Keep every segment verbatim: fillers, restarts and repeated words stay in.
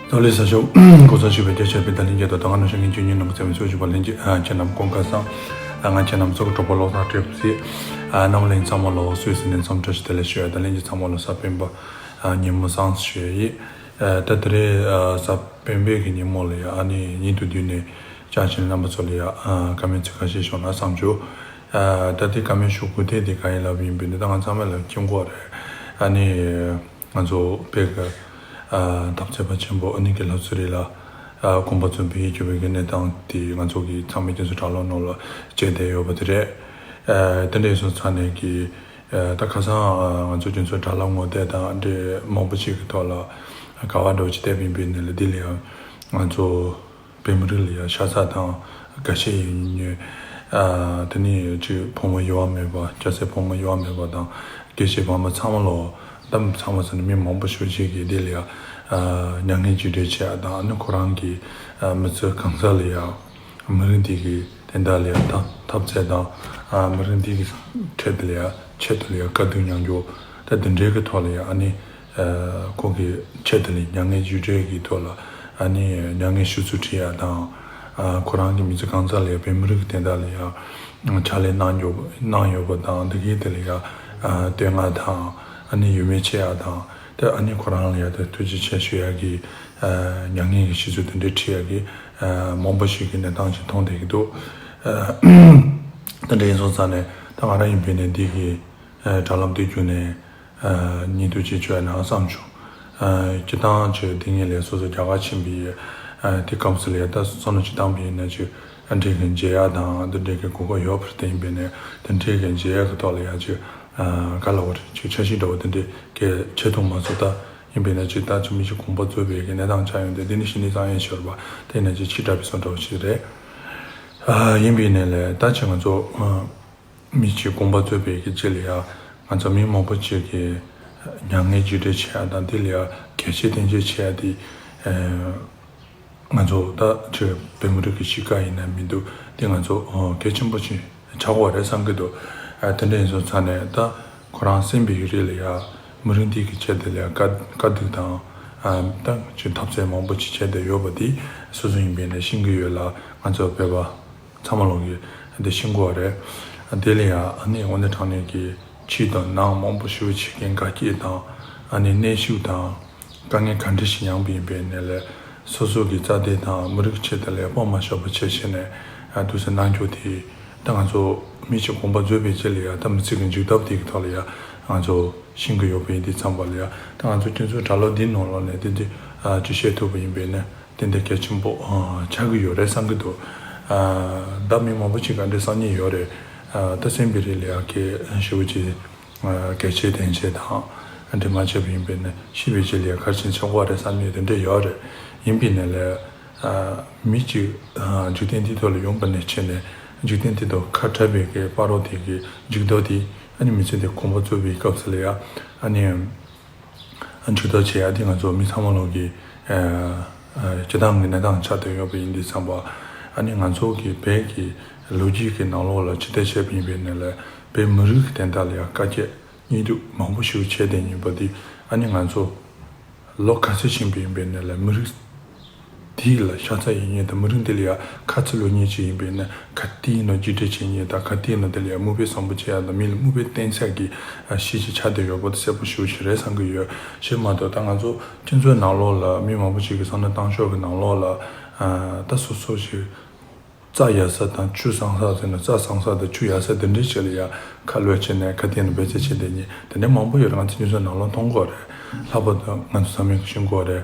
ད་ལས་ས་ཞོག་གོ་ས་ཞུ་བའི་སྐད་ཆ་བའི་ད་ལན་གྱི་དོ་ད་ང་ནང་བཞིན་ངན་གྱི་ཉིན་ནམ་བཙན་མི་ཚོ་ཞུ་བ་ལན་གྱི་ཁྱེད་རྣམས་ཀོང་ཀ་སང་ང་ཁྱེད་རྣམས་ཚོ་གི་གྲོགས་པོ་ལོག་ས་སྤྲད་སི་རྣམ་ལན་ཚང་མ་ལོག་སུས་སི་ནས་འཚམས་འདྲི་ཞུ་དེ་ལས་ཞུ་ཡ་ད་ལན་གྱི་ཚང་མ་ལོག་ས་སྤེན་པ་ཉིན་མོ་སང་ཞུ་ཡ་ཡི་ད་དེ་རེས་ས་སྤེན་པའི་གི་ཉིན་མོ་ལ་ཡ་ཨ་ནི་ཉིན་དུ་དུས་ནས་ཅང་ཆེན་རྣམ་པ་ཚོ་ལ་ཡ་བཀའ་མོལ་ཚིག་ཁ་ཤས་ཞུ་ན་བསམ་བྱུང་། ད་དེ་བཀའ་མོལ་ཞུ་དགོས་དེ་དེ་ག་ཡིན་ལབ་ཡིན་པས་ནི་ད་ང་ཚང་མ་ལ་སྐྱོན་གོ་རེད། ཨ་ནི། ང་ཚོ་དཔེ་གི་འཐབ་རྩོད་པ་ཆེན་པོ་ཨ་ནི་གི་ལྷ་ཚུ་རེད་ལ། དགོངས་པ་རྫོགས་པའི་གྱུར་པའི་གི་གནས་སྟངས་དེ་ང་ཚོ་གི་ཚང་མའི་སྤྱི་ཚོགས་དྲ་ལམ་ནང་ལ་བཅད་བསྡད་ཡོད་པ་དེ་རེད། དེ་འདྲ་སོང་ཙང་ནས་གི་ད་ཁ་སང་ང་ཚོ་སྤྱི་ཚོགས་དྲ་ལམ་ངོ་དེབ་དང་འདྲ་མང་པོ་ཞིག་གི་ཐོག་ལ་ག་བ་འགྲོ་ཅི་བལྟས་པ་ཡིན་པས་ནི་ལ་འདི་ལ་ཡང་ང་ཚོ། བོད་མི་རིགས་ལ་ཡང་ཤ་ཚ་དང་དགའ་ཤས་ཡིན་ཉོས། དེ་ནས་ཅིག་ཕོ་མོ་གཡོ་བ་མེད་པ་སྐྱ་སེར་ཕོ་མོ་གཡོ་བ་མེད་པ་དང་སྐྱེས་ཆེན་བར་མ་ཚང་མ་ལོ་གདམ་ཚང་མ་ཟེར་ནས་མི་མང་པོ་ཞིག་ཅིག་གིས་དེ་ལ་ཡང་མྱ་ངན་རྗེས་དྲན་བྱེད་ཡ་དང་ཨ་ནི་ཁོ་རང་གི་མི་ཚེ་གང་ས་ལ་ཡང་མི་རིགས་འདི་གི་དོན་དག་ལ་ཡང་འཐབ་རྩོད་དང་མི་རིགས་འདི་གི་ཁྲོད་དུ་ལ་ཡང་ཆེད་དུ་ལ་ཡང་དཀའ་སྡུག་མྱངས་རྒྱུ་ད་དེ་འདྲའི་གི་ཐོག་ལ་ཡང་ཨ་ནི། ཁོང་གི་ཆེད་དུ་ནས་མྱ་ངན་རྗེས་དྲན་གྱི་ཐོག་ལ་ཨ་ནི་མྱ་ངན་ཞུ་ཚུལ་བྲིས་ཡ་དང་། ཁོ་རང་གི་མི་ཚེ་གང་ཚ་ལ་ཡ་བོད་མི་རིགས་ཀྱི་དོན་དག་ལ་ཡ་ཕྱག་ལས་གནང་ཡོད་གནང་ཡོད་པ་དང་འདི་གའི་དེ་ལ་ཡ་བསྟོད་བསྔགས་དང་ཨ་ནི་ཡིད་སྨོན་བྱེད་ཡ་དང་དེ་ཨ་ནི་ཁོ་རང་ལ་ཡ་དེ་ཐུགས་རྗེ་ཆེ་ཞུ་ཡ་གི་མྱ་ངན་གྱི་ཞུ་ཚུལ་དེ་འདྲ་བྲིས་ཡ་གི་མང་པོ་ཞིག་གི་གནས་སྟངས་ཤིག་མཐོང་བསྡད་ཀྱི་འདུག་དེ་འདྲ་ཡིན་སོང་ཙང་ནས་ད་ང་རང་ཡིན་པའི་ནས་འདི་གི་དྲ་ལམ་དེ་བརྒྱུད་ནས། ཉིན་དུ་ཅི་བྱོས་ན་བསམ་བྱུང་། སྤྱི་བཏང་ཆེ་འདི་ངེད་ལས་སོ་སོ་རྒྱ་གར་ཕྱིན་པའི་དེ་སྐབས་སུ་ལས་ད་བསམ་བློ་ཅི་བཏང་པའི་ན་ཆེ་འདྲེ་གི་མཇལ་ཡ་དང་འདི་འདྲེ་གི་གོ་སྐབས་ཡོད་པར་བརྟེན་པས་ནས་དེ་འདྲེ་གི་མཇལ་ཡ་གི་ཐོག་ལ་ཡ་ཆེ་ག་ལ་བར་ཆེ་འཆར་གཞི་འདྲ་བོ་དེ་འདྲེ་གི་ཆེ་མཐོང་མ་སོ་ད་ཡིན་པས་ན་ཆེ་ད་ཆེ་མི་ཆེ་གོམ་པ་རྩོད་པའི་གི་གནས་སྟངས་ཆགས་ཡོང་དེ་འདི་ནི་ཤི་ནི་གཙང་ཡན་ཤོར་བ་དེ་ན་ཆེ་ཕྱི་དྲག་པའི་སོ་འདྲ་བོ་ཞིག་རེད། ཡིན་པས་ནས་ལས་ད་ཆེ་ང་ཚོ། མི་གཅིག་དགོངས་པ་རྩོད་པའི་གི་རྗེས་ལ་ཡང་ང་ཚོ་མི་མང་པོ་ཅིག་གིས་མྱ་ངན་རྗེས་དྲན་བྱེད་ཡ་དང་དེ་ལ་ཡང་གལ་ཆེ་བསྟན་བཅོས་བྱེད་ཡ་དེ་ང་ཚོ་ད་ཆེ་བོད་མི་རིགས་ཀྱི་གཤིས་ཀ་ཡིན་ན་མི་འདུག་དེ་ང་ཚོ་གལ་ཆེན་པོ་ཅིག་ཆགས་ཀྱི་ཡོད་རེད་བསམ་གྱི་འདུག་དེ་འདྲ་ཡིན་སོང་ཙང་ནས་ད་ཁོ་རང་སེམས་པའི་ཡུལ་རིས་ལ་ཡང་མི་རིགས་འདི་གི་ཆེད་དུ་ལ་ཡང་དཀའ་དཀའ་སྡུག་དང་ད་ཅིག་འཐབ་རྩོད་མང་པོ་ཅིག་བྱས་བསྡད་ཡོད་པ་དེ་སོ་སོ་ཡིན་པས་ནས་ཤེས་ཀྱི་ཡོད་ལ་ང་ཚོ་བོད་པ། ཚང་མ་ལོག་གི་འདི་ཤིང་གོ་རེད། དེ་ལ་ཡང་ཨ་ནི་དངོས་གནས་དྲང་གནས་ཀྱི་ཕྱི་དང་ནང་མང་པོ་ཞེ་པོ་ཅིག་གི་འགལ་རྐྱེན་དང་ཨ་ནི་གནོན་ཤུགས་དང་དཀའ་ངལ་ག་འདྲ་ཞིག་མྱངས་པ་ཡིན་པའི་ནས་ལས་སོ་སོ་གི་རྩ་དོན་དང་མི་རིགས་ཆེད་དུ་ལས་དཔའ་མ་ཞབས་པ་ཆེ་ཞེ་ནས་ཨ་དུས་སུ་གནང་རྒྱུ་དེ་ད་ང་ཚོ་མི་གཅིག་དགོངས་པ་རྫོགས་པའི་རྗེས་ལ་ཡང་ད་མི་ཚེ་གི་འཇུག་ཐབས་དེ་གི་ཐོག་ལ་ཡང་ང་ཚོ་ཤིང་གི་ཡོད་པ་ཡིན་དུས་ཙམ་པ་ལ་ཡང་ད་ང་ཚོ་སྤྱི་ཚོགས་དྲ་ལམ་འདི་ནང་ལོགས་ནས་དེ་འདི་ཨ་ཅི་བཤད་ཐུབ་པ་ཡིན་པའི་ནས། དེ་འདྲ་གལ་ཆེན་པོ་ཆགས་ཀྱི་ཡོད་རེད་བསམ་གྱི་འདུག་ད་མི་མང་པོ་ཅིག་ག་འདྲ་བསམ་ཉེས་ཡོད་རེད། ད་སེམས་པའི་རིགས་ལ་ཡང་གལ་ཞེ་པོ་ཅིག་གལ་ཆེ་དོན་ཆེ་དང་འདྲ་མ་བྱས་པ་ཡིན་པས་ནས་ཤི་བའི་རྗེས་ལ་ཡང་གལ་ཆེན་ཆགས་པ་རེད་བསམ་ཉེས་དེ་འདྲ་ཡོད་རེད། ཡིན་པས་ནས་ལས་མི་གཅིག་འཇིག་རྟེན་འདི་ཐོག་ལ་ཡོང་པ་ནས་བྱས་ནས་འཇིག་རྟེན་འདི་ཐོག་ཁ་བྲལ་བའི་གི་བར་རོ་དེ་གི་འཇུག་ལྡོག་དེ་ཨ་ནི་མི་ཚེ་འདི་གོམ་པ་རྩོད་པའི་སྐབས་སུ་ལ་ཡང་ཨ་ནི། འཇུག་ལྡོག་བྱེད་ཡ་དེ་ང་ཚོ་མི་ཚང་མ་ལོག་གི་སྤྱི་བཏང་གི་གནས་སྟངས་ཆགས་བསྡད་ཡོད་པ་ཡིན་དུས་ཙམ་པ་ཨ་ནི་ང་ཚོ་གི་བོད་ཀྱི་ལོ་རྒྱུས་ཀྱི་ནང་ལོགས་ལ་ཕྱི་བལྟས་བྱས་པ་ཡིན་པའི་ནས་ལས་བོད་མི་རིགས་ཀྱི་དོན་དག་ལ་ཡང་དཀའ་སྤྱད་སྙིང་སྡུག་མང་པོ་ཞིག་བྱས་བསྡད་ཡིན་པ་འདི་ཨ་ནི་ང་ཚོ་ལོ་ག་ཚོད་ཕྱིན་པ་ཡིན་པའི་ནས་ལས་མི་རིགས། དེ་ལ་ཤ་ཚ་ཡིན་ཉེན་དང་མི་རིགས་འདི་ལ་ཡང་ཁ་ཚ་ལོ་ཉེས་ཅིག་ཡིན་པས་ན་ག་དེ་ཡིན་ནོ་རྗེས་དྲན་བྱེད་ཉེན་དང་ག་དེ་ཡིན་ནོ་དེ་ལ་ཡང་མིག་དཔེ་བཟང་པོ་བྱེད་ཡ་དང་མི་ལ་མིག་དཔེ་བསྟན་ས་གི་གཞི་ཅིག་ཆགས་བསྡད་ཡོད་པ་དེ་གསལ་པོ་ཞེ་པོ་ཞིག་རེད་བསམ་གྱི་ཡོད། ཞེས་མ་གཏོགས་ད་ང་ཚོ་སྤྱི་ཚོགས་ནང་ལོགས་ལ་མི་མང་པོ་ཞིག་གི་བསམ་བློ་བཏང་ཕྱོགས་ཀྱི་ནང་ལོགས་ལ་ད་སོ་སོ་ཞིག་རྩྭ་ཡར་ས་དང་ཆུ་བསྲང་ས་ཟེར་ན་རྩྭ་བསྲང་ས་དང་ཆུ་ཡར་ས་དེ་འདྲའི་ཆེད་ལ་ཡང་ཁ་ལོས་བྱས་ནས་ཁ་གཏད་ནས་འབད་རྩོལ་བྱེད་བསྡད་ཉེན་དེ་འདྲའི་མང་པོ་ཡོད་རེད། ང་ཚོ་སྤྱི་ཚོགས་ནང་ལོགས་མཐོང་གི་ཡོད་རེད། ལྷག་པར་དུ་ང་ཚོ་ས་མིག་གི་ཤིང་གོ་རེད།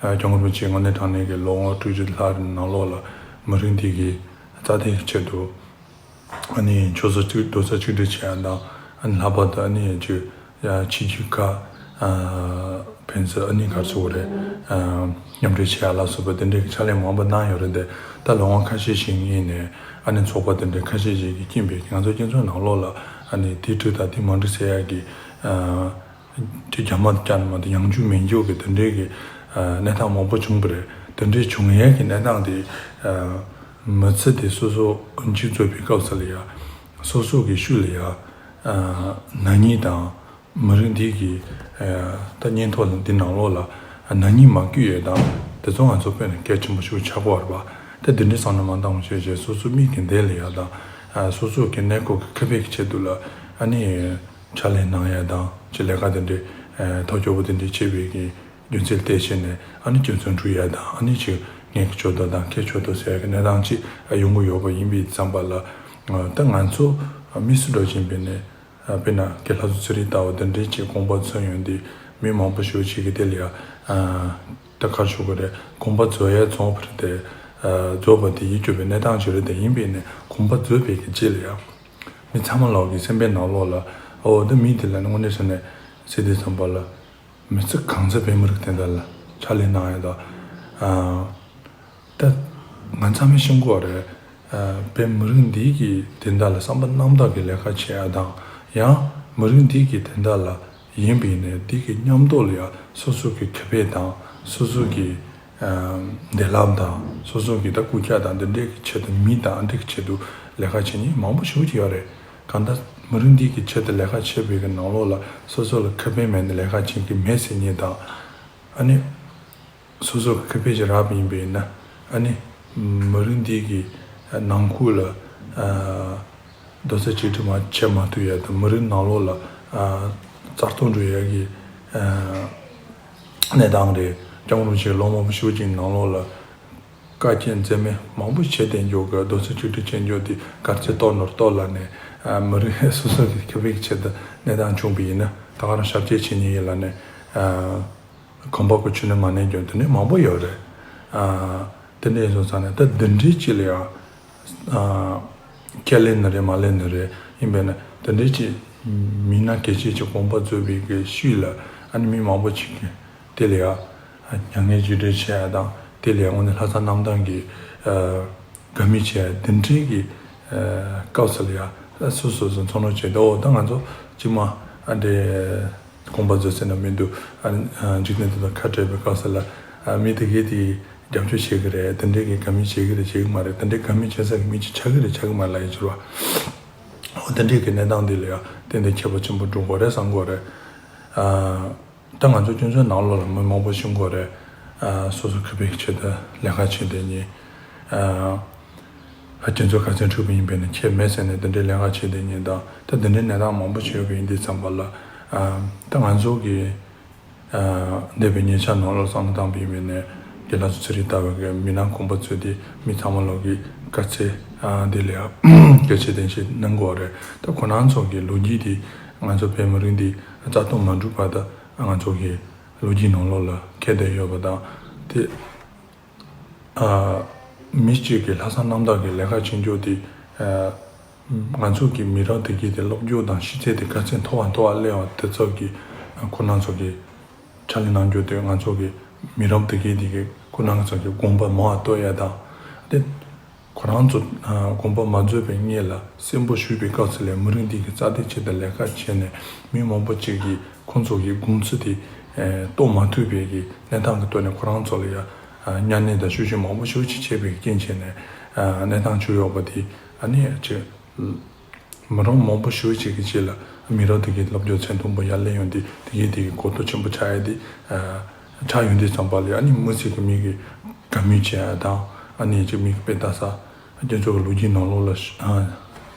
སྐྱབས་མགོན་རིན་པོ་ཆེ་དངོས་གནས་དྲང་གནས་ཀྱི་ལོ་ངོ་དྲུག་ཅུ་ལྷག་རིང་ནང་ལོགས་ལ་མི་རིགས་འདི་གི་རྩ་དོན་གྱི་ཆེད་དུ་ཨ་ནི་ཆོས་ས་གཅིག་རྡོག་རྩ་གཅིག་སྒྲིལ་བྱེད་ཡ་དང་ཨ་ནི་ལྷག་པར་དུ་ཨ་ནི་ཅིག་ཡ་ཕྱི་རྒྱལ་ཁག་ཕན་ཚུན་ཨ་ནི་ག་རེ་ཟེར་དགོས་རེད། མཉམ་འབྲེལ་བྱེད་ཡ་ལ་སོགས་པ་དེ་འདྲའི་ཕྱག་ལས་མང་པོ་གནང་ཡོད་རེད་དེ་ད་ལོ་ངོ་ཁ་ཤས་ཤིག་སྔོན་ནས་ཨ་ནི་ཚོགས་པ་དེ་འདྲའི་ཁ་ཤས་ཤིག་གིས་རྐྱེན་པས་ང་ཚོ་སྤྱི་ཚོགས་ནང་ལོགས་ལ་ཨ་ནི་དེ་འགྲིག་དང་དེ་མ་འགྲིག་ཟེར་ཡ་གི་ཅིག་རྒྱ་མ་ཅན་མ་དེ་ཡང་འཇུག་མེད་འཇུག་གི་དེ་འདྲའི་གི་གནས་སྟངས་མང་པོ་བྱུང་བ་རེད། དེ་འདྲའི་བྱུང་ཡས་ཀྱི་གནས་སྟངས་དེ་མི་ཚེ་དེ་སོ་སོ་འཇིག་རྩོད་པའི་སྐབས་སུ་ལ་ཡ་སོ་སོ་གི་ཤུལ་ལ་ཡ་ནག་ཉེས་དང་། མི་རིགས་འདི་གི་ད་གཉེན་ཐོག་འདི་ནང་ལོགས་ལ་ནག་ཉེས་མ་བརྒྱུད་ཡས་དང་ དེ་ཚོ་ང་ཚོ་དཔེ་ནས་གལ་ཆེན་པོ་ཞིག་ཆགས་ཀྱི་ཡོད་རེད་པ། དེ་འདི་འདྲའི་བསམ་བློ་མ་བཏང་བ་བྱས་བྱས་སོ་སོ་མིག་གི་མདུན་ལ་ཡ་དང་། ཨ། སོ་སོ་གི་གནས་སྐབས་ཀྱི་ཁེ་ཕན་གྱི་ཆེད་དུ་ལ། ཨ་ནི་ཕྱག་ལས་གནང་ཡ་དང་ཅིག་ལས་ཀ་དེ་འདྲའི། ཨ། ཐབས་སྐྱོ་པོ་དེ་འདྲའི་བྱེད་པའི་གི་རྒྱུ་མཚན་བལྟས་བྱས་ནས། ཨ་ནི་སྤྱི་ཚོགས་འགྲོ་ཡ་དང་། ཨ་ནི་ཅིག་ངན་གྱི་ཕྱོགས་དང་། དང་། ཁའི་ཕྱོགས་ཟེར་ཡ་གི་གནས་སྟངས་ཅིག་ཡོང་གི་ཡོད་པ་ཡིན་པའི་བསམ་པ་ལ། ད་ང་ཚོ་དམིགས་སུ་འགྲོ་བཞིན་པའི་ནས། དཔེར་ན་དགེ་ལྷ་བཟོ་ཚེ་རིང་ལྟ་བུ་དེ་འདྲའི་ཅིག་དགོངས་པ་མཛད་ཡོང་དུས། མི་མང་པོ་ཞེ་པོ་ཅིག་གིས་དེ་ལ་ཡ། ཨ། ད་ག་རེ་ཞུ་དགོས་རེད། དགོངས་པ་མཛད་ཡ་མཛད་པ་རེད་དེ། ཨ། མཛད་པ་དེ་ཡིད་སྐྱོ་བའི་གནས་སྟངས་ཅིག་རེད་དེ། ཡིན་པས་ནས་དགོངས་པ་མཛད་པའི་གི་རྗེས་ལ་ཡ། མི་ཚང་མ་ལོག་གི་སེམས་པའི་ནང་ལོགས་ལ། ཨོ། འདི་མི་དེ་ལ་ནི་དངོས་གནས་བྱས་ནས་ཟེར་དུས་ཙམ་པ་ལ། མི་ཚེ་གང་ཚེ་བོད་མི་རིགས་དེ་འདྲ་ལ་ཕྱག་ལས་གནང་ཡ་དང་། ཨ། ད་ང་ཚང་མས་ཤེས་དགོས་རེད། ཨ། བོད་མི་རིགས་འདི་གི་དོན་དག་ལ་བསམ་པ་རྣམ་དག་གི་ལས་ཀ་བྱེད་ཡ་དང་། ཡང་མི་རིགས་འདི་གི་དོན་དག་ལ་ཡིན་པ་ཡིན་ནའི་འདི་གི་མཉམ་དུ་ལ་ཡ་སོ་སོ་གི་ཁེ་ཕན་དང་། སོ་སོ་གི། ཨ། བདེ་རླབས་དང་། སོ་སོ་གི་ད་རྐུབ་བཀྱག་དང་འདི་འདྲའི་གི་ཆེད་དུ། མི་དང་འདི་གི་ཆེད་དུ་ལས་ཀ་བྱེད་མཁན་མང་པོ་ཞེ་པོ་ཅིག་ཡོད་རེད། གང་ལྟར་མི་རིགས་འདི་གི་ཆེད་དུ་ལས་ཀ་བྱེད་པའི་གི་ནང་ལོགས་ལ་སོ་སོ་ལ་ཁེ་ཕན་མེད་ནས་ལས་ཀ་བྱེད་ཀྱི་མེད་ཟེར་མཁན་དང་། ཨ་ནི་སོ་སོ་གི་ཁེ་ཕན་ཞིག་རག་པ་ཡིན་པ་ཡིན་ན། ཨ་ནི་མི་རིགས་འདི་གི་ནང་ཁུལ་ལ། ཨ། རྡོག་རྩ་གཅིག་སྒྲིལ་མ་བྱེད་མ་ཐུབ་ཡ་དང་། མི་རིགས་ནང་ལོགས་ལ། ཨ། རྩ་གཏོར་འགྲོ་ཡ་གི། ཨ། གནས་སྟངས་རེད། སྐྱབས་མགོན་རིན་པོ་ཆེ་ལོ་མང་པོ་ཞེ་པོ་ཅིག་ནང་ལོགས་ལ་དཀའ་སྤྱད་འཛེམ་མེད་མང་པོ་བྱས་ཏེ་འགྱོ་གི། རྡོག་རྩ་གཅིག་སྒྲིལ་བྱེད་འགྱོ་དེ་ག་ཚོད་གཏོར་ནོར་གཏོར་ལ་ནས། ཨ། མི་རིགས་སོ་སོ་གི་ཁེ་ཕན་གྱི་ཆེད་དུ་གནས་སྟངས་བྱུང་པ་ཡིན་ན། ད་ག་རང་ཞབས་སྐྱེལ་བྱེད་མཁན་ཡིན་ལ་ནས། ཨ། གོམ་པ་གི་ཆུ་ནས་མ་ནས་འགྱོ་དེ་འདྲ་མང་པོ་ཡོད་རེད། ཨ། དེ་འདྲ་ཡིན་སོང་ཙང་ནས་ད་འདི་འདྲའི་ཅིག་ལ་ཡང་། ཨ། ཁས་ལེན་ནི་རེད། མ་ལེན་ནི་རེད། ཡིན་པས་ན་དེ་འདྲའི་ཅིག་མི་སྣ་གལ་ཆེ་ཅིག་དགོངས་པ་མཛད་པའི་གི་ཤུལ་ལ། ཨ་ནི་མི་མང་པོ་ཅིག་གིས་དེ་ལ་ཡང་མྱ་ངན་ཇུས་འབྲས་བྱེད་ཡ་དང་། དེ་ལ་ཡང་དངོས་གནས་ལྷག་བསམ་རྣམ་དག་གིས། ཨ། དགའ་མོས་བྱེད་ཡ་དེ་འདྲའི་གི། ཨ། སྐབས་སུ་ལ་ཡང་སོ་སོ་སོ་ཚོར་སྣང་བྱས་ཏེ། ཨོ། ད་ང་ཚོ་ཅིག་མ། ཨ། འདྲེ། དགོངས་པ་མཛད་ཟེར་ན་མི་འདུག། ཨ། ཨ། འཇིག་རྟེན་འདི་དང་ཁ་བྲལ་བའི་སྐབས་སུ་ལ། ཨ། མི་དེ་གས་དེ་རྒྱབ་སྐྱོར་བྱེད་ཀྱི་རེད། དེ་འདྲའི་གི་དགའ་མོས་བྱེད་ཀྱི་རེད། བྱེད་ཀྱི་མ་རེད། དེ་འདྲའི་དགའ་མོས་བྱེད་ས་གི་མི་ཅིག་ཆགས་ཀྱི་རེད། ཆགས་ཀྱི་མ་རེད་ལབ་ཡ་ཅིག་རེད་པ། འོ། དེ་འདྲའི་གི་གནས་སྟངས་འདི་ལ་ཡང་ཏན་ཏན་ཁྱད་པར་ཆེན་པོ་འགྲོ་དགོས་རེད་བསམ་དགོས་རེད། ཨ། ད་ང་ཚོ་སྤྱི་ཚོགས་ནང་ལོགས་ལ་མི་མང་པོ་ཤི་དགོས་རེད། ཨ། སོ་སོ་ཁེ་ཕན་གྱི་ཆེད་དུ་ལས་ཀ་བྱེད་བསྡད་མཁན། ཨ། ཨ། སྤྱི་ཚོགས་ག་ཚོད་འཁྲུག་པ་ཡིན་པས་ན་ཁྱད་མེད་ཟེར་ནས་དེ་འདྲའི་ལས་ཀ་བྱེད་བསྡད་མཁན་དང་། ད་དེ་འདྲའི་གནས་སྟངས་མང་པོ་ཞིག་ཡོད་པ་ཡིན་དུས་ཙམ་པ་ལ། ཨ། ད་ང་ཚོ་གི། ཨ། འདས་པའི་ཉེ་ཆར་ནང་ལོགས་བསམ་བློ་བཏང་པ་ཡིན་པས་ན། དགེ་ལྷ་བཟོ་ཚེ་རིང་ལྟ་བུ་གི་མི་སྣ་དགོངས་པ་མཛད་དེ་མི་ཚང་མ་ལོག་གི་དཀའ་ཚེགས། ཨ། འདི་ལ་ཡང་གལ་ཆེ་དོན་ཆེ་གནང་དགོས་རེད། ད་ཁོ་རང་ཚོ་གི་ལོ་རྒྱུས་དེ་ང་ཚོ་བོད་མི་རིགས་འདི་རྩ་གཏོར་མ་འགྲོ་བར་དུ་ང་ཚོ་གི་ལོ་རྒྱུས་ནང་ལོགས་ལ་ཁྱབ་བསྡད་ཡོད་པ་དང་། དེ། ཨ། མི་གཅིག་གིས་ལྷག་བསམ་རྣམ་དག་གིས་ལས་ཀ་བྱེད་རྒྱུ་དེ། ཨ། ང་ཚོ་གི་མི་རབས་དེ་གས་དེ་སློབ་སྦྱོང་དང་ཤེས་ཚད་དེ་ག་ཚད་མཐོ་བ་མཐོ་བ་སླེབས་པ་དེ་ཚོ་གི། ཨ། ཁོ་རང་ཚོ་གི་ཕྱག་ལས་གནང་རྒྱུ་དེ། ང་ཚོ་གི་མི་རབས་དེ་གས་དེ་གི་ཁོ་རང་ཚོ་གི་དགོངས་པ་མར་གཏོང་ཡ་དང་། དེ་ཁོ་རང་ཚོ། ཨ། དགོངས་པ་མ་མཛད་པའི་སྔོན་ལ་གསོན་པོ་བཞུགས་པའི་སྐབས་སུ་ལ་མི་རིགས་འདི་གི་རྩ་དོན་ཆེད་དུ་ལས་ཀ་བྱས་ནས། མི་མང་པོ་ཅིག་གིས་ཁོང་ཚོ་གི་དགོངས་ཚུལ་དེ། ཨ། རྟོགས་མ་ཐུབ་པའི་གི་གནས་སྟངས་ཀྱི་ཐོག་ནས་ཁོ་རང་ཚོ་ལ་ཡ། ཨ། གཉའ་གནོན་དང་ཤུགས་ཆེན་མང་པོ་ཞེ་པོ་ཅིག་བྱས་པའི་རྐྱེན་བྱས་ནས། ཨ། གནས་སྟངས་བྱུང་ཡོད་པ་དེ། ཨ་ནི་ཅིག་མི་རབས་མང་པོ་ཞེ་པོ་ཅིག་གི་རྗེས་ལ་མི་རབས་དེ་གའི་སློབ་སྦྱོང་ཚད་མཐོན་པོ་ཡར་སླེབས་ཡོང་དུས། དེ་གའི་དེ་གའི་གོ་རྟོགས་ཆེན་པོ་ཆགས་ཡ་དེ། ཨ། ཆགས་ཡོང་དུས་ཙམ་པ་ལ། ཨ་ནི་མི་ཚེ་གི་མི་གི་དགའ་མོས་བྱེད་ཡ་དང་། ཨ་ནི་ཅིག་མི་གི་དཔེ་ལྟ་ས། སྤྱི་ཚོགས་ཀྱི་ལོ་རྒྱུས་ནང་ལོགས་ལ་ཤ་ཨ་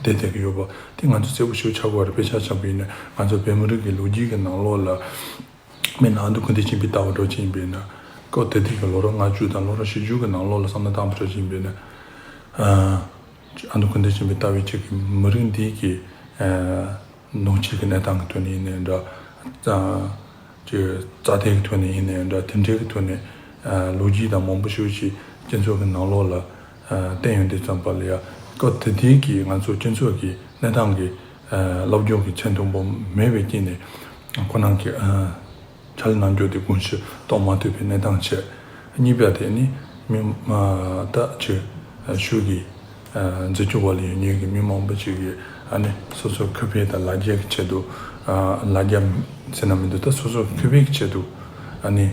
བསྡད་བསྡད་ཀྱི་ཡོད་པ་དེ་ང་ཚོ་གསལ་པོ་ཞེ་པོ་ཆགས་ཀྱི་ཡོད་རེད། དཔེ་ཆ་བཞག་པ་ཡིན་ན་ང་ཚོ་བོད་མི་རིགས་ཀྱི་ལོ་རྒྱུས་ཀྱི་ནང་ལོགས་ལ། དཔེར་ན་ཨ་མདོ་ཀུན་བདེ་ཆོས་འཕེལ་ལྟ་བུ་འདྲ་ཅིག་ཡིན་པས་ན། སྐབས་དེ་དུས་ཀྱི་ལོ་རབས་ལྔ་བཅུ་དང་ལོ་རབས་བཞི་བཅུ་གི་ནང་ལོགས་ལ་བསམ་བློ་བཏང་བ་འདྲ་ཅིག་ཡིན་པས་ན། ཨ། ཨ་མདོ་ཀུན་བདེ་ཆོས་འཕེལ་ལྟ་བུ་ཅིག་གིས་མི་རིགས་འདི་གི། ཨ། ནང་ཆོས་ཀྱི་གནས་སྟངས་ཀྱི་ཐོག་ནས་ཡིན་ནའི་འདྲ། ཨ། ཅིག་རྩ་དོན་གྱི་ཐོག་ནས་ཡིན་ནའི་འདྲ། དེ་འདྲའི་གི་ཐོག་ནས། ཨ། ལོ་རྒྱུས་དང་མང་པོ་ཞེ་པོ་ཅིག་སྤྱི་ཚོགས་ཀྱི་ནང་ལོགས་ལ། ཨ། བསྟན་ཡོང་དུས་ཙམ་པ་ལ་ཡ། སྐབས་དེ་དུས་ཀྱི་ང་ཚོ་སྤྱི་ཚོགས་ཀྱི་གནས་སྟངས་ཀྱི། ཨ། སློབ་སྦྱོང་གི་ཚད་མཐོན་པོ་མེད་པའི་རྐྱེན་ནས་ཁོ་རང་གི། ཨ། ཕྱག་ལས་གནང་རྒྱུ་དེ་དགོངས་གཞི་རྟོགས་མ་ཐུབ་པའི་གནས་སྟངས་བྱས། གཉིས་པ་དེ་ནི་མི། ཨ། ད་ཅིག་ཤུགས་ཀྱིས། ཨ། འཛིན་སྐྱོང་འོག་ལ་ཡོད་མཁན་གྱི་མི་མང་པོ་ཅིག་གིས། ཨ་ནི་སོ་སོའི་ཁེ་ཕན་དང་ལ་རྒྱ་གི་ཆེད་དུ། ཨ། ལ་རྒྱ་ཟེར་ན་མི་འདུག། ད་སོ་སོའི་ཁེ་ཕན་གྱི་ཆེད་དུ། ཨ་ནི།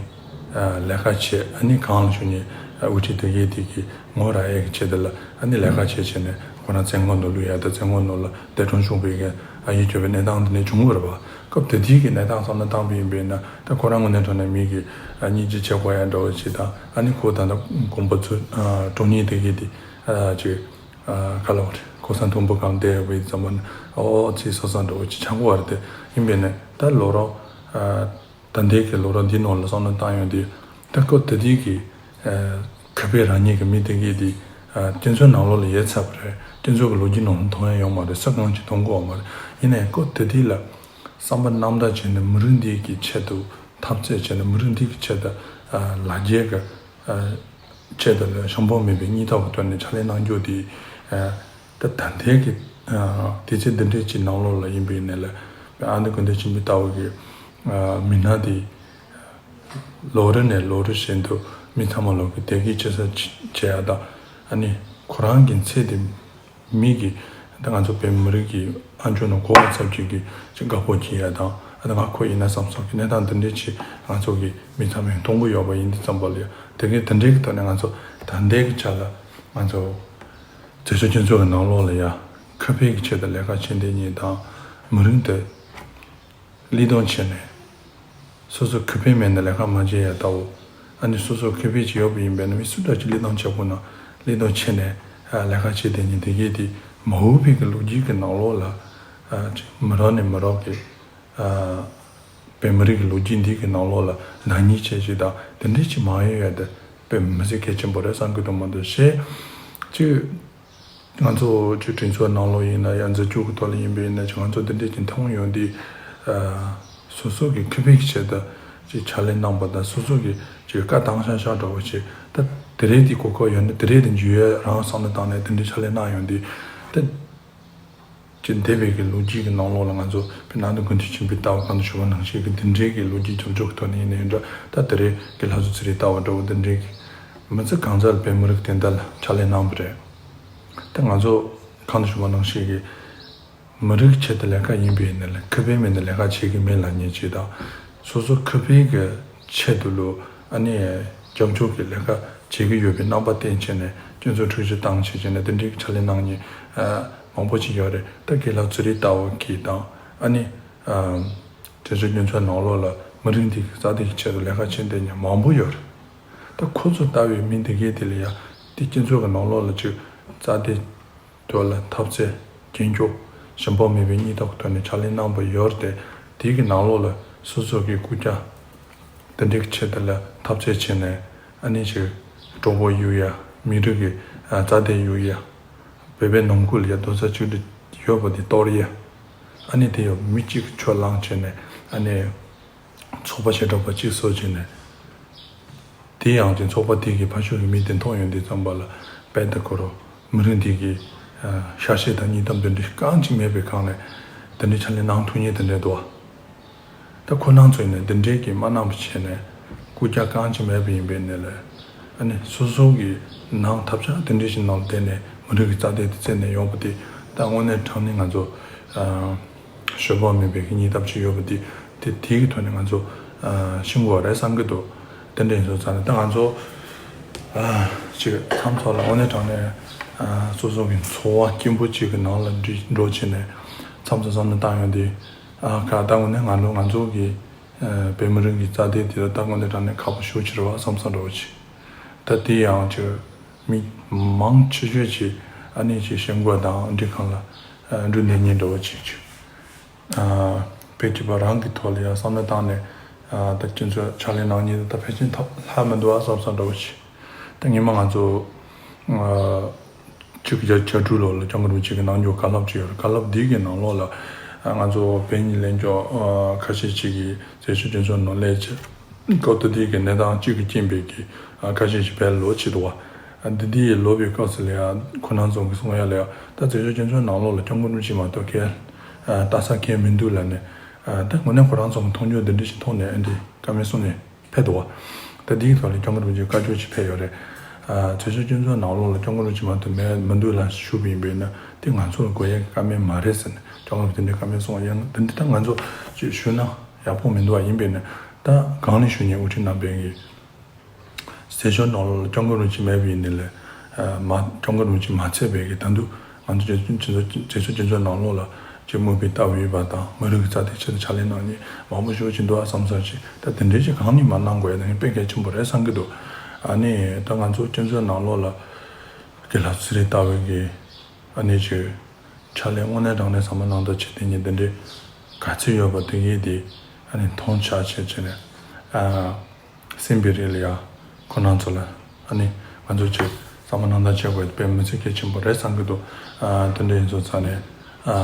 ཨ། ལས་ཀ་བྱས། ཨ་ནི་གང་ལ་ཞུ་ནས། ཨ། དབུ་ཁྲིད་དེ་གའི་དེ་གི་ངོ་རག་ཡས་ཀྱི་ཆེད་དུ་ལ། ཨ་ནི་ལས་ཀ་བྱས་བྱས་ནས་ཁོ་རང་བཙོན་ཁང་དུ་བླུག་ཡ་དང་། བཙོན་ཁང་ནང་ལ་འདས་གྲོངས་བྱུང་བའི་གི། ལ་ཡིད་སྐྱོ་བའི་གནས་སྟངས་འདི་ནས་བྱུང་བ་རེད་པ། སྐབས་དེ་དུས་ཀྱི་གནས་སྟངས་བསམ་བློ་བཏང་པ་ཡིན་པས་ན། ད་ཁོ་རང་ངོས་ནས་དྲང་གནས་མི་གི་སྙིང་རྗེ་ཆེ་དགོས་ཡ་འདྲ་བོ་ཞིག་དང་། ཨ་ནི་ཁོ་ད་ལྟ་དགོན་པ་ཚོ་གྲོང་ཉིད་དེ་གའི་དེ་ཅིག་ག་ལ་བ་རེད། ཁོ་ས་མཐོན་པོ་གང་བསྡད་པའི་ཙམ་པ་ནི་ཨོ་ཚིག་སོ་སོ་འདྲ་བོ་ཅིག་ཆགས་ཀྱི་ཡོད་རེད་དེ། ཡིན་པས་ན་ད་ལོ་རོགས། ད་ལྟའི་གི་ལོ་རབས་འདིའི་ནང་ལ་བསམ་བློ་བཏང་ཡོང་དུས། ད་སྐབས་དེ་དུས་ཀྱི་ཁ་ཕྱོགས་རང་ཉིད་ཀྱི་མི་དེ་གས་དེ་སྤྱི་ཚོགས་ནང་ལོགས་ལ་ཡོད་ཚར་བ་རེད། སྤྱི་ཚོགས་ཀྱི་ལོ་རྒྱུས་ནང་ལ་མཐོང་ཡ་ཡོད་མ་རེད། ས་གང་ཅིག་མཐོང་གི་ཡོད་མ་རེད། ཡིན་ནའི་སྐབས་དེ་དུས་ལ་བསམ་པ་རྣམ་དག་བྱས་ནས་མི་རིགས་འདི་གི་ཆེད་དུ་འཐབ་རྩོད་བྱས་ནས། མི་རིགས་འདི་གི་ཆེད་དུ་ལ་རྒྱའི་གི་ཆེད་དུ་ལ་ཞུམ་པ་མེད་པའི་སྙིང་སྟོབས་ཀྱི་ཐོག་ནས་ཕྱག་ལས་གནང་རྒྱུ་དེ། ད་ད་ལྟའི་གི་དུས་ཚོད་འདི་འདྲའི་ཅིག་ནང་ལོགས་ལ་ཡིན་པའི་ནས་ལ། ཨ་ནི་དགོན་སྡེ་ཆེན་པོ་ལྟ་བུ་གི་མི་སྣ་དེ་ལོ་རེ་ནས་ལོ་རེ་བཞིན་དུ་མི་ཚང་མ་ལོག་གི་དེ་གི་ཅི་ས་བྱེད་ཡ་དང་། ཨ་ནི་ཁོ་རང་གི་ཚེ་དེ་མི་གི་ད་ང་ཚོ་བོད་མི་རིགས་ཀྱི་ཨ་མཆོག་ནང་གོ་བ་ཚབ་ཅིག་གི་ཅིག་དགའ་པོ་སྐྱེ་ཡ་དང་། ཨ་ད་ང་ཁོ་ཡིན་ན་བསམ་སོང་གི་གནས་སྟངས་འདི་འདྲའི་ཅིག་ང་ཚོ་གི་མི་ཚང་མས་མཐོང་གི་ཡོད་པ་ཡིན་དུས་ཙམ་པ་ལ། ཡ་དེ་གི་དེ་འདྲའི་གི་ཐོག་ནས་ང་ཚོ་ད་ལྟའི་གི་ཆ་ལ་ང་ཚོ་བཙན་བྱོལ་སྤྱི་ཚོགས་ཀྱི་ནང་ལོགས་ལ་ཡ་ཁེ་ཕན་གྱི་ཆེད་དུ་ལས་ཀ་བྱེད་མཁན་གཉིས་དང་། མི་རིགས་དེ་བློས་གཏོང་བྱས་ནས་སོ་སོ་ཁེ་ཕན་མེད་ན་ལས་ཀ་མ་བྱེད་ཡ་ལྟ་བུ། ཨ་ནི་སོ་སོ་ཁེ་ཕན་ཅིག་ཡོད་པ་ཡིན་པས་ན་མི་སུ་འདྲ་ཅིག་བློས་གཏོང་བྱེད་དགོས་ན་བློས་གཏོང་བྱས་ནས་ལས་ཀ་བྱེད་མཁན་གཉིས་དེ་གས་དེ་མ་འོངས་པའི་གི་ལོ་རྒྱུས་ཀྱི་ནང་ལོགས་ལ་ཅིག་མི་རབས་ནས་མི་རབས་ཀྱི་བོད་མི་རིགས་ཀྱི་ལོ་རྒྱུས་འདི་གི་ནང་ལོགས་ལ་ནག་ཉེས་ཆེ་ཞིག་དང་དེ་འདྲའི་ཅིག་མ་ཡོང་ཡ་དེ་དཔེ་མི་སྲིད་གལ་ཆེན་པོ་རེད་བསམ་གི་འདུག་མ་གཏོགས་གཞན་ཅིག་ང་ཚོ་ཅིག་གྲོས་ཚོགས་ནང་ལོགས་ཡིན་ན་ཡང་འཛིན་སྐྱོང་གི་ཐོག་ལ་ཡིན་པ་ཡིན་ན་ཅིག་ང་ཚོ་འདི་འདྲའི་ཅིག་མཐོང་ཡོང་དུས། སོ་སོ་གི་ཁེ་ཕན་གྱི་ཆེད་དུ་ཅིག་ཕྱག་ལས་གནང་པ་དང་། སོ་སོ་གི་ཅིག་བཀའ་བཏང་ཤག་ཤག་འདྲ་བོ་ཅིག་ད་དེ་རེད། དེ་གོ་སྐབས་ཡོད་ན་དེ་རེད། དེ་འཇུ་ཡ་རང་བསམ་བློ་བཏང་ནས་དེ་འདྲའི་ཕྱག་ལས་གནང་ཡོང་དུས། ད་ཅིག་འདས་པའི་གི་ལོ་རྒྱུས་ཀྱི་ནང་ལོགས་ལ་ང་ཚོ་བོད་ནང་དུ་དགོན་སྡེ་ཆེན་པོའི་ལྟ་བ་གང་དུ་ཞུ་བ་ནང་བཞིན་གྱི་འདི་འདྲའི་གི་ལོ་རྒྱུས་རྒྱབ་ཕྱོགས་ཀྱི་ཐོག་ནས་ཡིན་ནའི་འདྲ། ད་དེ་རེད། དགེ་ལྷ་བཟོ་ཚེ་རིང་ལྟ་བུ་འདྲ་བོ་འདི་འདྲའི་གི་མི་ཚེ་གང་ཚར་བོད་མི་རིགས་བདེན་མཐའ་ལ་ཕྱག་ལས་གནང་བ་རེད། ད་ང་ཚོ་གང་དུ་ཞུ་བ་ནང་བཞིན་གྱི་མི་རིགས་ཆེད་དུ་ལས་ཀ་ཡིན་པའི་ནི་ལ་ཁེ་ཕན་མེད་ན་ལས་ཀ་བྱེད་ཀྱི་མེད་ལབ་མཁན་ཅིག་དང་། སོ་སོ་ཁེ་ཕན་གྱི་ཆེད་དུ་ལོ་ཨ་ནི་རྒྱབ་ཕྱོགས་ཀྱི་ལས་ཀ་བྱེད་ཀྱི་ཡོད་པའི་རྣམ་པ་བསྟན་བྱས་ནས་སྤྱི་ཚོགས་འཁྲུག་ཆ་བཏང་བྱས་བྱས་ནས་དེ་འདྲའི་ཕྱག་ལས་གནང་མཁན་མང་པོ་ཅིག་ཡོད་རེད། ད་དགེ་ལྷ་ཚེ་རིང་ལྟ་བུ་གིས་དང་། ཨ་ནི་བཙན་བྱོལ་སྤྱི་ཚོགས་ནང་ལོགས་ལ་མི་རིགས་འདི་གི་རྩ་དོན་གྱི་ཆེད་དུ་ལས་ཀ་བྱེད་བསྡད་མཁན་མང་པོ་ཡོད་རེད། ད་ཁོ་ཚོ་ལྟ་བུའི་མི་འདི་གས་དེ་ལ་ཡ་དེ་སྤྱི་ཚོགས་ཀྱི་ནང་ལོགས་ལ་ཅིག་རྩ་དོན་དོ་ལ་འཐབ་རྩོད་རྒྱན་སྐྱོང་ཞུམ་པ་མེད་པའི་སྙིང་སྟོབས་ཀྱི་ཐོག་ནས་ཕྱག་ལས་གནང་པ་ཡོད་རེད་དེ། དེའི་གི་ནང་ལོགས་ལ་སོ་སོ་གི་རྐུབ་བཀྱག་དེ་འདྲའི་གི་ཆེད་དུ་ལ་འཐབ་རྩོད་བྱས་ནས། ཨ་ནི་ཅིག་གྲོགས་པོ་གཡུག་ཡ། མི་རིགས་ཀྱི་ཨ་རྩ་དོན་གཡུག་ཡ། བོད་པའི་ནང་ཁུལ་ལ་ཡ་རྡོག་རྩ་གཅིག་སྒྲིལ་ཡོད་པ་དེ་གཏོར་ཡ། ཨ་ནི་དེ་ཡང་མི་གཅིག་གི་ཕྱོགས་ལངས་བྱས་ནས། ཨ་ནི་ཚོགས་པ་བྱེ་བྲག་པ་གཅིག་བཟོ་བྱས་ནས། དེ་ཡང་ཅིག་ཚོགས་པ་དེ་གི་ཕར་ཕྱོགས་ཀྱི་མི་དེ་མཐོང་ཡོང་དུས་ཙམ་པ་ལ་དཔེ་ད་ཁོ་རང་མི་རིགས་འདི་གི་ཨ་ཤ་ཤེད་དང་སྙིང་སྟོབས་འདི་འདྲ་རྐང་གཅིག་མེད་པའི་སྒང་ནས་དེ་འདྲའི་ཕྱག་ལས་གནང་ཐུབ་མཁན་དེ་འདྲ་འདུག་བ། ད་ཁོ་རང་ཚོ་ཡིན་ནའི་འདི་འདྲའི་གི་མ་གནང་བ་བྱས་ནས། རྐུབ་བཀྱག་རྐང་གཅིག་མེད་པ་ཡིན་པའི་ནས་ལས། ཨ་ནི་སོ་སོ་གི་ནང་ཐབས་ཆག་དེ་འདྲའི་ཞིག་ནང་བསྡད་ནས་མི་རིགས་ཀྱི་རྩ་དོན་དེ་བརྩད་ནས་ཡོང་བ་དེ། ད་དངོས་གནས་དྲང་གནས་ང་ཚོ་ཨ་ཞུམ་པ་མེད་པའི་གི་སྙིང་སྟོབས་ཅིག་ཡོད་པ་དེ། དེ་དེའི་གི་ཐོག་ནས་ང་ཚོ་ཨ་ཤེས་དགོས་རེད་བསམ་གི་འདུག་དེ་འདྲ་ཡིན་སོང་ཙང་ནས་ད་ང་ཚོ་ཨ་ཅིག་མཚམས་ཚོ་ལ་དངོས་གནས་དྲང་གནས་ཨ་སོ་སོ་གི་འཚོ་བ་སྐྱིད་པོ་ཅིག་གི་ནང་ལ་འགྲོ་བྱས་ནས་མཚམས་ཚོ་བསམ་བློ་བཏང་ཡོང་དུས། ཨ་ཁ་ད་དངོས་གནས་ང་ཚོ་ང་ཚོ་གི་ཨ་བོད་མི་རིགས་ཀྱི་རྩ་དོན་དེ་ལ་ད་དངོས་གནས་དྲང་གནས་ཁག་པོ་ཞེ་པོ་ཅིག་རེད་བ་བསམ་བསམ་འདྲ་བོ་ཅིག་ད་དེ་ཡང་ཅིག་མི་མང་ཆེ་ཤོས་ཅིག་ཨ་ནི་ཅིག་ཞེན་ཁོག་དང་འདྲིས་ཁང་ལ་ཨ་འགྲོ་བསྡད་མཁན་འདྲ་བོ་ཅིག་ཅིག་ཨ་བོད་སྤྱི་པ་རང་གི་ཐོག་ལ་ཡང་བསམ་བློ་བཏང་ནས། ཨ་ད་ཁྱེད་ཚོས་ཕྱག་ལས་གནང་མཁན་དེ་ད་ཕལ་ཆེར་ཐབས་ལྷག་མི་འདུག་ཨ་བསམ་བསམ་འདྲ་བོ་ཅིག་ད་ངེད་མ་ང་ཚོ་ཨ་གཅིག་བརྒྱ་གྱ་དྲུག་ལོ་ལ་སྐྱབས་མགོན་རིན་པོ་ཆེ་གིས་གནང་རྒྱུ་བཀའ་སློབ་ཅིག་ཡོད་རེད། བཀའ་སློབ་འདི་གི་ནང་ལོགས་ལ་ཨ་ང་ཚོ་བོད་མི་ལྷན་ཚོགས་ཨ་ཁ་ཤས་ཅིག་གིས་བཙན་བྱོལ་སྤྱི་ཚོགས་ནང་སླེབས་བྱས། སྐབས་དེ་དུས་ཀྱི་གནས་སྟངས་གཅིག་གི་རྐྱེན་པས་ཀྱིས་ཨ་ཁ་ཤས་ཅིག་བོད་ལ་ལོག་ཕྱིན་འདུག་བ། ཨ་འདི་འདི་ཡི་ལོག་པའི་སྐབས་སུ་ལ་ཡ་ཁོ་རང་ཚོ་གིས་གསུང་ཡ་ལ་ཡ། ད་བཙན་བྱོལ་སྤྱི་ཚོགས་ནང་ལོགས་ལ་སྐྱབས་མགོན་རིན་པོ་ཆེ་མ་གཏོགས་གལ་ཨ་ལྟ་ས་གལ་མི་འདུག་ལབ་ནས། ཨ་ད་དངོས་གནས་ཁོ་རང་ཚོ་གི་མཐོང་རྒྱུ་འདི་འདྲ་ཞིག་མཐོང་ནས། ཨ་འདི་བཀའ་མོལ་གསུངས་ནས་ཕེབས་འདུག་བ། ད་འདིའི་ཐོག་ལ་སྐྱབས་མགོན་རིན་པོ་ཆེ་བཀའ་བཀྱོན་ཅིག་ཕེབས་ཡོད་རེད། ཨ་བཙན་བྱོལ་སྤྱི་ཚོགས་ནང་ལོགས་ལ་སྐྱབས་མགོན་རིན་པོ་ཆེ་མ་གཏོགས་མེད་མི་འདུག་ལབ་ཞུས་པ་ཡིན་པས་ན། དེ་ང་ཚོ་ལ་དགོས་ཡས་ཀྱི་བཀའ་མོལ་མ་རེད་ཟེར་ནས་སྐྱབས་མགོན་རིན་པོ་ཆེ་དེ་འདྲའི་བཀའ་མོལ་གསུངས་པ་ཡིན། དེ་འདི་ད་ང་ཚོ་ཅིག་ཞུས་ན་ཡག་པོ་མི་འདུག་བ། ཡིན་པས་ན་ད་གང་ལ་ཞུ་ཉན་དབུ་ཁྲིད་རྣམ་པས་ཀྱིས། བཙན་བྱོལ་ནང་ལོགས་ལ་སྐྱབས་མགོན་རིན་པོ་ཆེ་མེད་པ་ཡིན་ནའི་ལས། ཨ་མ་སྐྱབས་མགོན་རིན་པོ་ཆེ་མ་ཚད་པའི་གི་ད་དུང་ང་ཚོ་བཙན་བཙན་བཙན་བཙན་བཙན་བྱོལ་སྤྱི་ཚོགས་ནང་ལོགས་ལ་ ཅིག་མུ་བི་ལྟ་བུ་ཡོད་པ་དང་། མི་རིགས་ཀྱི་རྩ་དོན་ཆེད་དུ་ཕྱག་ལས་གནང་མཁན་མང་པོ་ཞིག་ཅིག་འདུག་ཨ་བསམ་ས་ཅིག་ད་དེ་འདྲའི་ཅིག་གང་ནས་མ་གནང་དགོས་ཡ་ད་ངས་དཔེ་གལ་ཆེན་པོ་རེད་བསམ་གྱི་འདུག་ཨ་ནི་ད་ང་ཚོ་སྤྱི་ཚོགས་ནང་ལོགས་ལ་དགེ་ལགས་ཚེ་རིང་ལྟ་བུ་གི་ཨ་ནི་ཅིག་ཕྱག་ལས་དངོས་གནས་དྲང་གནས་བསམ་བློ་གནང་སྟངས་བྱེད་དེ་ཉིད་དེ་འདྲའི་ག་ཚོད་ཡོད་པ་དེ་གས་དེ་ཨ་ནི་མཐོང་ཆ་བྱས་བྱས་ནས་ཨ། སེམས་པའི་རིགས་ལ་ཡ་ཁོ་རང་ཚོ་ལ་ཨ་ནི་ང་ཚོ་ཅིག་བསམ་བློ་གནང་སྟངས་བྱེད་དགོས་དཔེ་མི་ཚེ་གལ་ཆེན་པོ་རེད་བསམ་གྱི་འདུག་ཨ་དེ་འདྲ་ཡིན་ཙང་ཙང་ནས་ཨ་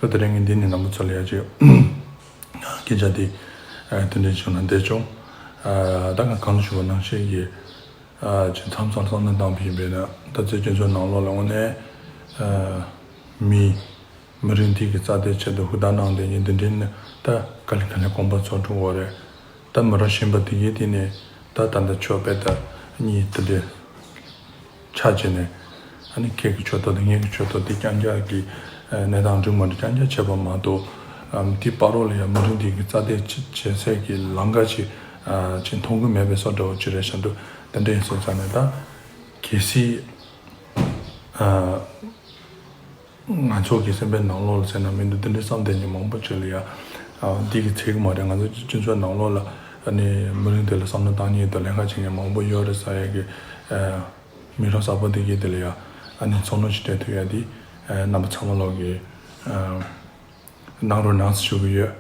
ད་དེ་རིང་ངས་འདི་ནས་རྣམ་པ་ཚོ་ལ་ཡ་ཅིག་སྐད་ཆ་འདི་ཨ་དེ་འདྲ་བྱུང་ན་བདེ་བྱུང་། ཨ་ད་ང་གང་ཞུ་བ་ནང་བཞིན་གྱི་ཨ་ཅིག་མཚམས་མཚམས་བསམ་བློ་བཏང་བ་ཡིན་པས་ན་ད་ཚོད་སྤྱི་ཚོགས་ནང་ལོགས་ལ་དངོས་གནས་ཨ་མི། མི་རིགས་འདི་གི་རྩ་དོན་ཆེད་དུ་ཧུར་ཐག་གནང་བསྡད་མཁན་འདི་འདྲའི་ནི་ད་ག་ལེ་ག་ལེ་དགོངས་པ་ཚོར་འགྲོ་གི་རེད། ད་མི་རབས་གཞོན་པ་འདི་གའི་དེ་ནས་ད་ད་ལྟ་ཆོས་དཔེ་ད་གཉིས་དེ་འདྲའི་ཆ་བྱས་ནས་ཨ་ནི་ཁྱེད་ཀྱི་ཆོས་ཐོག་དང་ངེད་ཀྱི་ཆོས་ཐོག་དེ་རྐྱང་རྐྱང་གི་གནས་སྟངས་འགྲིག་མ་འགྲིག་རྐྱང་རྐྱང་བྱས་པ་མ་གཏོགས་དེ་བར་རོ་ལ་ཡང་མི་རིགས་འདི་གི་རྩ་དོན་ཆེད་བྱེད་སའི་གི་ལམ་ཁ་ཅིག་ཅིག་མཐོང་གི་མེད་པའི་བཟོ་འདྲ་བོ་ཅིག་རེད་བཞག་འདུག་དེ་འདྲ་ཡིན་སོང་ཙང་ནས་ད་གལ་སྲིད་ང་ཚོ་གི་སེམས་པའི་ནང་ལོགས་ལ་ཟེར་ན་མི་འདུག་དེ་འདྲའི་བསམ་བསྡད་མཁན་མང་པོ་ཅིག་ལ་ཡ། ཨ་འདི་གི་ཚིག་མ་རེད། ང་ཚོ་སྤྱི་ཚོགས་ནང་ལོགས་ལ་ཨ་ནི་མི་རིགས་དེ་ལ་བསམ་བློ་བཏང་མཁན་དང་ལས་ཀ་བྱེད་མཁན་མང་པོ་ཡོད་རེད་ཟེར་ཡ་གི་ཨ་མི་རབས་གསར་པ་དེ་གི་དེ་ལ་ཡ་ཨ་ནི་ཚོར་སྣང་ཞིག་སྤྲད་ཐུབ་ཡ་དེ་ཨ་རྣམ་པ་ཚང་མ་ལོག་གི་ཨ་གནང་རོགས་གནང་ཞུ་གི་ཡོད།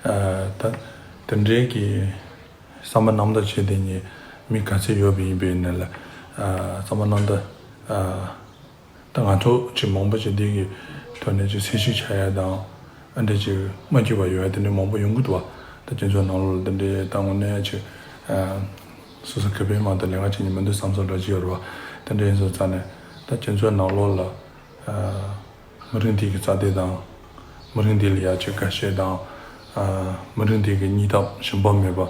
ཨ་ད་དེ་འདྲའི་གི་བསམ་པ་རྣམ་དག་བྱེད་དེ་ཉིད་མི་ག་ཚད་ཡོད་པ་ཡིན་པའི་ནང་ལ་ཨ་བསམ་པ་རྣམ་དག་ཨ། ད་ང་ཚོ་ཅིག་མང་པོ་ཅིག་འདི་གི་ཐོག་ནས་ཅིག་སེམས་ཤུགས་ཆག་ཡ་དང་ཨ་འདྲ་ཅིག་མ་སྐྱིད་པ་ཡོད་ཡ་དེ་འདྲ་མང་པོ་ཡོང་གི་འདུག་བ། ད་སྤྱི་ཚོགས་ནང་ལོགས་ལ་དེ་འདྲའི་ད་དངོས་གནས་ཅིག་ཨ་སོ་སོ་གི་དཔེ་མ་གཏོགས་ལས་ཀ་བྱེད་ཉིན་མི་འདུག་བསམ་བསམ་འདྲ་ཅིག་ཡོད་རེད་བ། དེ་འདྲ་ཡིན་སོང་ཙང་ནས་ད་སྤྱི་ཚོགས་ནང་ལོགས་ལ་ཨ་མི་རིགས་འདི་གི་རྩ་དོན་དང་མི་རིགས་འདི་ལ་ཡ་ཅིག་དགའ་ཤོས་དང་ཨ་མི་རིགས་འདི་གི་སྙིང་སྟོབས་ཞུམ་པ་མེད་པ་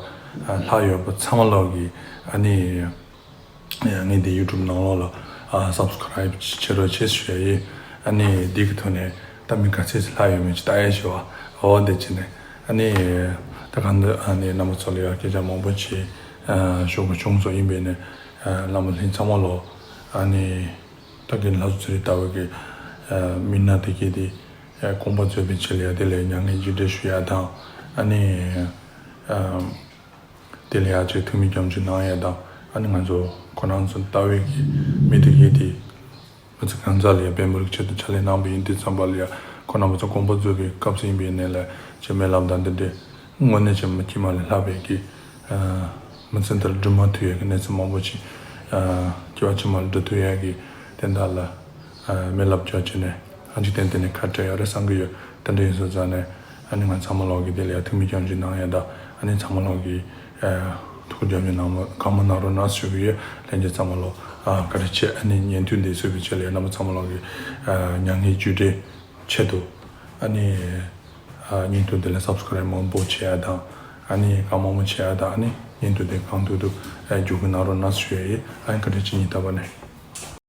ཨ་ལྷག་ཡོད་པ་ཚང་མ་ལོག་གི་ཨ་ནི། ཡང་ངས་འདི་ཡུ་ཊུབ་ནང་ལོགས་ལ་ཨ་སབ་སི་ཀ་རའིབ་བྱེད་རོགས་བྱེད་ཞུ་ཡ་ཡིན། ཨ་ནི་འདི་གི་ཐོག་ནས་ད་མི་ག་ཚོད་ལྷག་ཡོད་མེད་ཅིག་ལྟ་ཡ་ཞུ་བ་འོ་འདི་བྱས་ནས་ཨ་ནི་ད་གང་འདི་ཨ་ནི་རྣམ་པ་ཚོ་ལ་ཡང་སྐད་ཆ་མང་པོ་ཅིག་ཨ་ཞུ་དགོས་བྱུང་སོང་། ཡིན་པས་ནས་ཨ་བླ་མ་ལྷན་ཚང་མ་ལོ་ཨ་ནི་ད་གིན་ལྷ་བཟོ་ཚེ་རིང་ལྟ་བུ་གི་ཨ་མི་སྣ་དེ་གས་དེ་ཨ་དགོངས་པ་རྫོགས་པའི་ཆེད་ལ་ཡ་དེ་ལས་མྱ་ངན་རྗེས་དྲན་ཞུ་ཡ་དང་ཨ་ནི་ཨ། དེ་ལ་ཡང་ཅིག་ཐུགས་སྨོན་སྐྱབས་འཇུག་གནང་ཡས་དང་ཨ་ནི་ང་ཚོ་ཁོ་རང་ཚོ་ལྟ་བའི་གི་མི་དེ་གས་དེ་མི་ཚེ་གང་ཚ་ལ་ཡང་བོད་མི་རིགས་ཆེད་དུ་ཕྱག་ལས་གནང་བ་ཡིན་དུས་ཙམ་པ་ལ་ཡང་ཁོ་རང་ཚོ་དགོངས་པ་རྫོགས་པའི་སྐབས་སུ་ཡིན་པའི་ནས་ལ་ཅིག་སྨོན་ལམ་དང་འདི་འདྲའི་དངོས་གནས་ཅིག་མི་དཀྱིལ་མ་ལས་ལྷག་པའི་གི་མི་ཚེ་འདིར་སྒྲུབ་མ་ཐུབ་ཡས་ཀྱི་གནས་ཚུལ་མང་པོ་ཅིག་སྐྱེ་བ་ཕྱི་མ་ལ་འགྲོ་ཐུབ་ཡས་ཀྱི་དོན་དག་ལ། སྨོན་ལམ་རྒྱག་བྱས་ནས་ཨ་འཇིག་རྟེན་འདི་ནས་ཁ་བྲལ་ཡོད་རེད་བསམ་གྱི་ཡོད། དེ་འདྲ་ཡིན་སོང་ཙང་ནས་ཨ་ནི་ང་ཚང་མ་ལོག་གི་དེ་ལ་ཡང་ཐུགས་སྨོན་སྐྱབས་འཇུག་གནང་ཡ་དང་ཨ་ནི་ཚང་མ་ལོག་གི་ཐུགས་སྐྱབས་འཇུག་གནང་མ་གང་མ་གནང་རོགས་གནང་ཞུ་གི་ཡོད། ལྷན་རྒྱས་ཚང་མ་ལོག་བཀའ་དྲིན་ཆེ། ཨ་ནི་བརྙན་ཐུང་འདི་བཟོས་པའི་ཆེད་ལ་ཡང་རྣམ་པ་ཚང་མ་ལོག་གི་མྱ་ངན་རྗེས་དྲན་ཆེད་དུ་ཨ་ནི་བརྙན་ཐུང་འདི་ལ་སབ་སི་ཀ་རའིབ་མང་པོ་བྱེད་ཡ་དང་ཨ་ནི་གང་མང་མང་བྱེད་ཡ་དང་ཨ་ནི་བརྙན་ཐུང་འདི་གང་ཐུབ་ཐུབ་མཇུག་གི་གནང་རོགས་གནང་ཞུ་ཡ་ཡིན། ཨ་ནི་བཀའ་དྲིན་ཆེ། སྙིང་ཐག་པ་ནས།